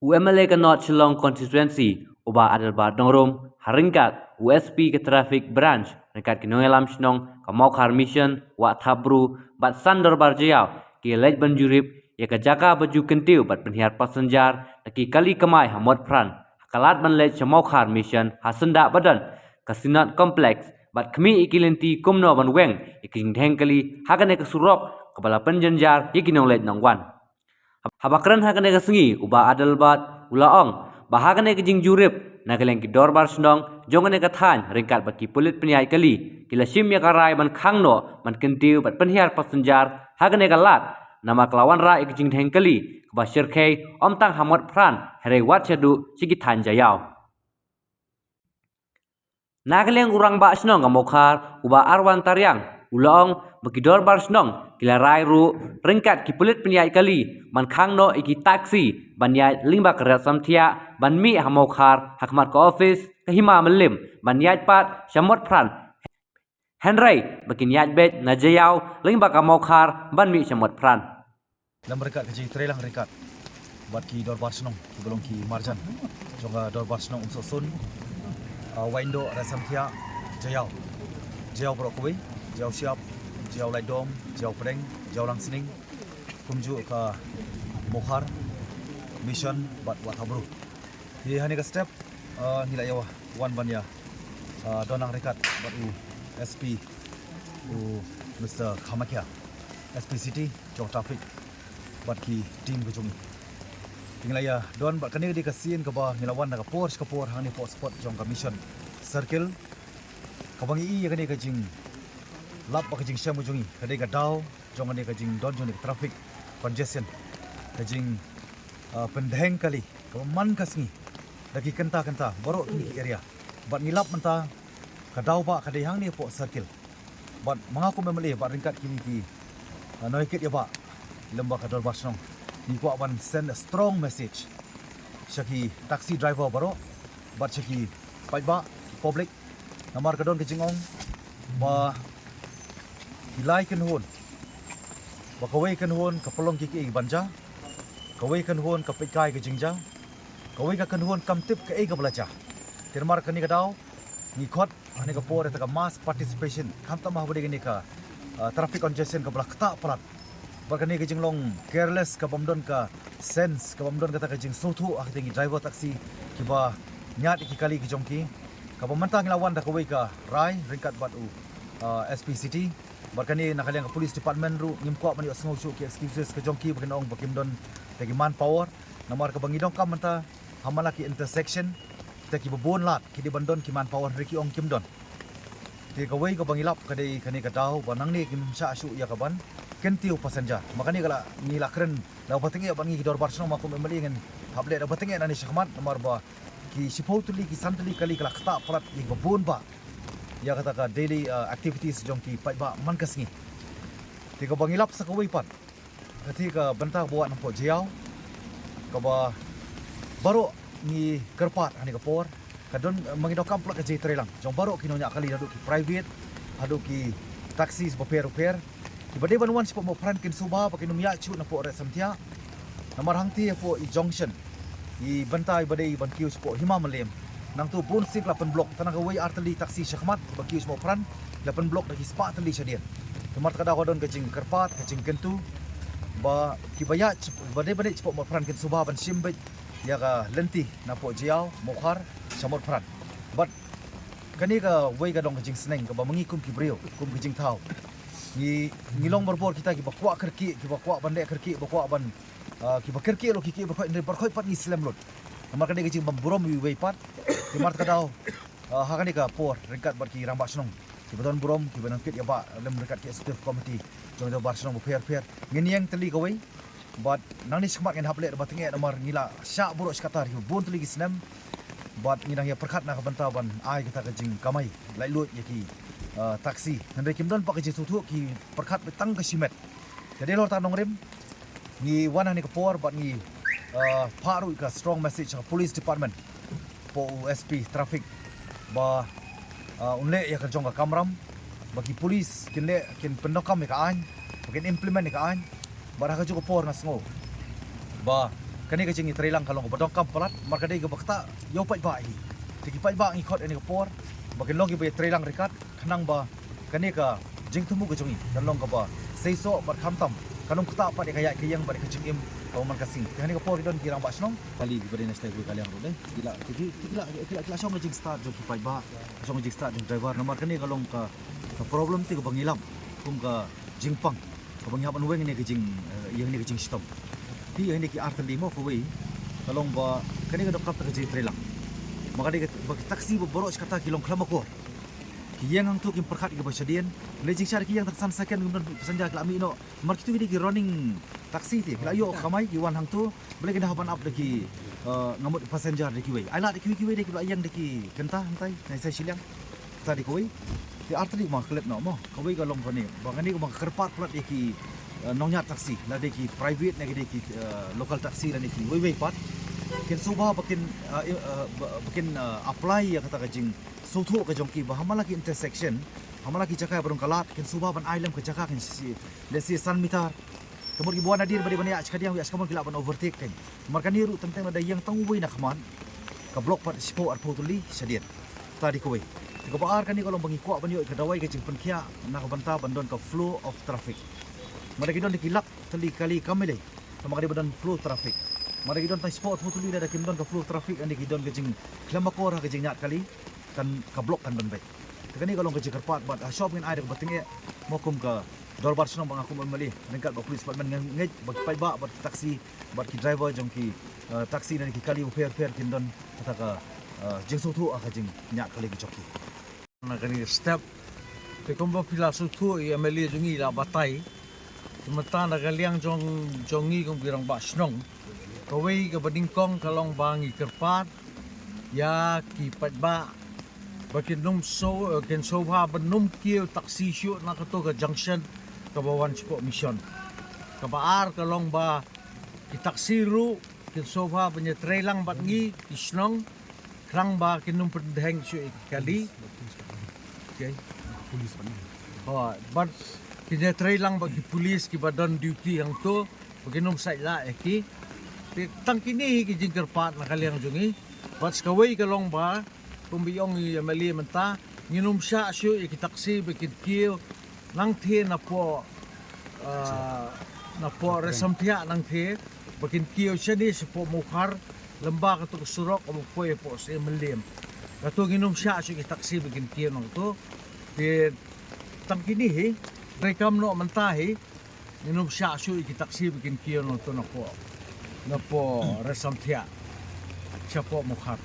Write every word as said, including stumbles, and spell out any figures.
U M L A ka North Shillong Constituency, u Bah Adelbert Nongrum, ha ryngkat u S P ka Traffic Branch, ryngkat ki nongïalam shnong ka Mawkhar Mission, Wah Thapbru, bad san dorbar jaiaw, ki leit ban jurip ïa ka jaka ba ju kyntiew bad pynhiar passenger da ki kali kamai ha Motphran, ha ka lad ban leit sha Mawkhar Mission, ha syndah ba don ka Synod Complex, bad khmih ïa ki lynti kumno ban weng ïa ki jingdheng kali ha kane ka surok kaba la pynjynjar ïa ki nongleit nongwan. Haba kren ha kane ka sngi, u Bah Adelbert u la ong ba ha kane ka jingjurip na ka liang ki dorbar shnong jong kane ka thaiñ, ryngkat bad ki pulit pynïaid kali, ki la shim ïa ka rai ban khang noh, ban kyntiew bad pynhiar passenger ha kane ka lad, namar ka la wanrah ïa ka jingdheng kali kaba shyrkhei, ym tang ha Motphran, hynrei wat shaduh sha ki thaiñ jaiaw. Na ka liang u Rangbah Shnong ka Mawkhar, u Bah Arwan Tariang, u la ong ba ki dorbar shnong ki la rai ruh ryngkat ki pulit pynïaid kali ban khang noh ïa ki taxi ban ïaid lyngba ka Red Samthiah ban mih ha Mawkhar, ha khmat ka office ka Hima Mylliem, ban ïaid pat sha Motphran, hynrei ba kin ïaid beit na jaiaw lyngba ka Mawkhar ban mih sha Motphran. Lem ryngkat ka jingtreilang ryngkat bad ki dorbar shnong kiba long ki marjan jong ka dorbar shnong Umsohsun, uh, Waindoh, Red Samthiah, jaiaw, jaiaw baroh kawei, jaiaw Siap, jaiaw Laitdom, jaiaw Pdeng, jaiaw Langsning, kumjuh ka Mawkhar, Mission bad Wah Thapbru. Hi ha kane ka step, uh, ngi la ïa wan ban ïa, uh, don lang ryngkat bad u S P, u Mister Khamakia, S P City jong traffic, bad ki team ka jong ngi. Ngi la ïa don bad kane ka dei ka sien kaba ngi la wan na ka por sha ka por hangne hapoh spot jong ka Mission Circle, kaba ngi i ïa kane ka jinglap bad ka jingshem ka jong ngi, ka dei ka daw jong kane ka jingdon jong kane ka traffic congestion, ka jing, uh, pyndheng kali kaba man ka sngi da ki kynta kynta baroh kine ki area. Bad ngi lap mynta ka daw ba ka dei hangne hapoh circle. Bad ma nga kum M L A bad ryngkat kine ki, uh, nongïakit ïa ba lem bad ka dorbar shnong, ngi kwah ban send a strong message sha ki taxi driver baroh bad sha ki paidbah, ki public. Namar ka don ka jingong ba ki lai kynhun, ba kawei kynhun ka pynlong kiei kiei ban jia, kawei kynhun ka peit kai ka jingjia, kawei ka kynhun kam tip kaei kaba la jia. Te namar kane ka daw ngi khot ha kane ka por ïa kata ka mass participation, khamtam haba dei kane ka, uh, traffic congestion kaba la ktah palat. Bad kane ka jinglong careless, kabym don ka sense, kabym don kata ka jingsngewthuh ha kita ki driver taxi kiba ñiad ïa ki kali ki jong ki. Kaba mynta ngi la wan da kawei ka rai ryngkat bad u, uh, S P City. Bad kane na ka liang ka police department ruh ngim kwah ban ïohsngew shuh ki excuses ka jong ki ba kin ong ba kim don kita ki manpower. Namar kaba ngi donkam mynta ha man la ki intersection, kita kiba bun lad ki dei ban don ki manpower, hynrei ki ong kim don. Te kawei kaba ngi lap ka dei kane ka daw ba nangne kim shah shuh ïa ka ban kyntiew passenger. Ma kane ka la ngi la kren da kaba tyngeh bad ngi ki dorbar shnong, ma kum M L A ngin hap leh da kaba tyngeh nangne shakhmat, namar ba ki shiphew tylli ki san tylli kali ka la ktah palat ïa kiba bun bah ïa kata ka daily, uh, activities jong ki paidbah man ka sngi. Te kaba ngi lap sa kawei pat, kata ka bynta ba wad napoh jaiaw, kaba baroh ngi kyrpad ha kane ka por, ka don, eh, ma ngi donkam palat ka jingtreilang jong baroh ki nongñiah kali, haduh ki private haduh ki taxis bapher bapher, kiba dei ban wan shapoh Mawphran kin sngewbha ba kin ym ïaid shuh napoh Red Samthiah. Namar hangtei hapoh i junction, i bynta iba dei ban kiew shapoh Hima Mylliem, nangta bun sien ka la pynblock, tang na kawei ar tylli taxi shakhmat ba kiew shapoh Mawphran, la pynblock da ki spah tylli shadien. Namar kata ka daw ka don ka jingkyrpad, ka jingkyntu ba kiba ïaid, ba dei ban ïaid shapoh Mawphran kin sngewbha ban shim beit ïa ka lynti napoh jaiaw Mawkhar sha Mawphran. Bad kane kawei ka don ka jingsneng kaba ma ngi kum ki briew, kum ki jingthaw, ngi, ngi long barabor kita kiba kwah kyrkieh, kiba kwah ban leh kyrkieh, ba kwah ban, ah, kiba kyrkieh ruh ki kyrkieh baroh khoit, hynrei baroh khoit pat ngi slem lut. Namar kane ka jingbymburom iwei pat. Namar kata ka daw, ah, ha kane ka por ryngkat bad ki rangbah shnong kiba don burom, kiba nongkit ïa ba lem ryngkat ki executive committee jong ki dorbar shnong bapher bapher, ngin ïeng tylli kawei. Bad nangne shakhmat ngin hap leh da kaba tyngeh namar ngi la shah burom shikatar kiba bun tylli ki snem. Bad ngi dang ïa pyrkhat na ka bynta ban ai kata ka jingkamai laitluid ïa ki, ah, taxi, hynrei kim don pat ka jingsngewthuh, ki pyrkhat beit tang ka shimet. Te dei halor kata nongrim ngi wan ha kane ka por bad ngi, ah, phah ruh ka strong message ha ka police department, hapoh u S P traffic, ba, ah, un leh ïa ka jong ka kamram, ba ki police kin leh, kin pyndonkam ïa ka aiñ, ba kin implement ïa ka aiñ. Bad ha kajuh ka por nga sngew ba Kane ka jingïatreilang ka long kaba donkam palat, namar ka dei kaba ktah ïa u paidbah hi. Te ki paidbah ngi khot ïa kane ka por ba kin long kiba ïatreilang ryngkat, khnang ba kane ka jingthmu ka jong ngi kan long kaba seisoh bad khamtam kan ym ktah pat ïa ka ïaid ka ïeng bad ïa ka jingim kaba man ka sngi. Te ha kane ka por ki don ki rangbah shnong, kali kiba dei na shnong Kaliang ruh dei, ki la, ki, ki, ki la, ki la, ki la shong ka jingstad jong ki paidbah, shong ka jingstad jong driver, namar kane ka long ka, ka problem te kaba ngi lam kum ka jingpang kaba ngi hap ban weng ïa kane ka jing, eh, ïa kane ka jingshitom. Te ïa kane ki ar tylli mo, kawei ka long ba kane ka donkam tang ka jingtreilang. Ma ka dei kaba ki taxi ba baroh shi katta ki long khlem akor. Ki ïeng hangto kim pyrkhat ïa kiba shadien. Lei jingshah ki ïeng tang san second kim don passenger ki la mih noh. Namar kito ki dei ki running taxi te, ki la ïoh kamai ki wan hangto. Balei kin da hap ban ap da ki, eh, nga mut passenger da kiwei. Ai lad da kiwei kiwei da ki ba la ïeng da ki kynta hangtai, nai sai shiliang. Kata dei kawei. Te ar tylli ma klet noh mo. Kawei ka long kane. Ba kane ka ma kyrpad palat ïa ki, eh, nongñiah taxi, lada ki private ne ki dei ki, eh, local taxi lane ki wei wei pat. Kin sngewbha ba kin, eh, eh, ba, ba kin, eh, apply ïa kata ka jingsngewthuh ka jong ki ba ha man la ki intersection, ha man la ki jaka ba don ka lad, kin sngewbha ban ai lem ka jaka kin shi, let's say san meter. Ka mut kiba wan hadien ba dei ban ïaid shikadiang, ïaid shikammon ki lah ban overtake kein. Namar kane ruh teng teng lada ïeng tang uwei na khmat, ka block pat shiphew arphew tylli shadien. Kata dei kawei. Te kaba ar kane ka long ba ngi kwah ban ïoh ka dawai ka jingpynkhiah na ka bynta ban don ka flow of traffic. Ma da ki don da ki lak tylli kali kam lei, tangba ka dei ban don flow traffic. Ma da ki don tang shiphew arphew tylli lada kim don ka flow traffic, lane ki don ka jingkhlem akor ha ka jingñiah kali, kan ka block kan don beit. Te kane ka long ka jingkyrpad bad ha shop ngin ai da kaba tyngeh mo kum ka dorbar shnong ba nga kum M L A, ryngkat bad police department ngan ngeit ba ki paidbah bad ki taxi bad ki driver jong ki, eh, taxi lane ki kali bapher bapher kin don kata ka, eh, jingsngewthuh ha ka jingñiah kali ki jong ki. Na kane ka step te kumba phi la sngewthuh ïa M L A jong ngi la batai. Te mynta na ka liang jong, jong ngi kum ki rangbah shnong, kawei kaba nyngkong ka long ba ngi kyrpad ïa ki paidbah ba kin ym shu, eh, kin sngewbha ban ym kiew taxi shuh na kato ka junction kaba wan shapoh mission. Kaba ar ka long ba ki taxi ruh kin sngewbha ban ïatreilang bad ngi ki shnong, khnang ba kin ym pyndheng shuh ïa ki kali. Okay. Police bad ngi. Oh, bad kin ïatreilang bad ki police kiba don duty hangto ba kin ym sait lah ïa ki. Te tang kine hi ki jingkyrpad na ka liang jong ngi. Bad sa kawei ka long ba kumba ong i M L A mynta, ngin ym shah shuh ïa ki taxi ba kin kiew nangtei napoh, ah, napoh Resamthiah nangtei, ba kin kiew shane shapoh Mawkhar, lymba kato ka surok kaba poi hapoh Syiem Mylliem. Kato ngin ym shah shuh ïa ki taxi ba kin kiew nangto. Te tang kine hi, dei kam noh mynta hi, ngin ym shah shuh ïa ki taxi ba kin kiew nangto napoh, napoh Resamthiah shapoh Mawkhar.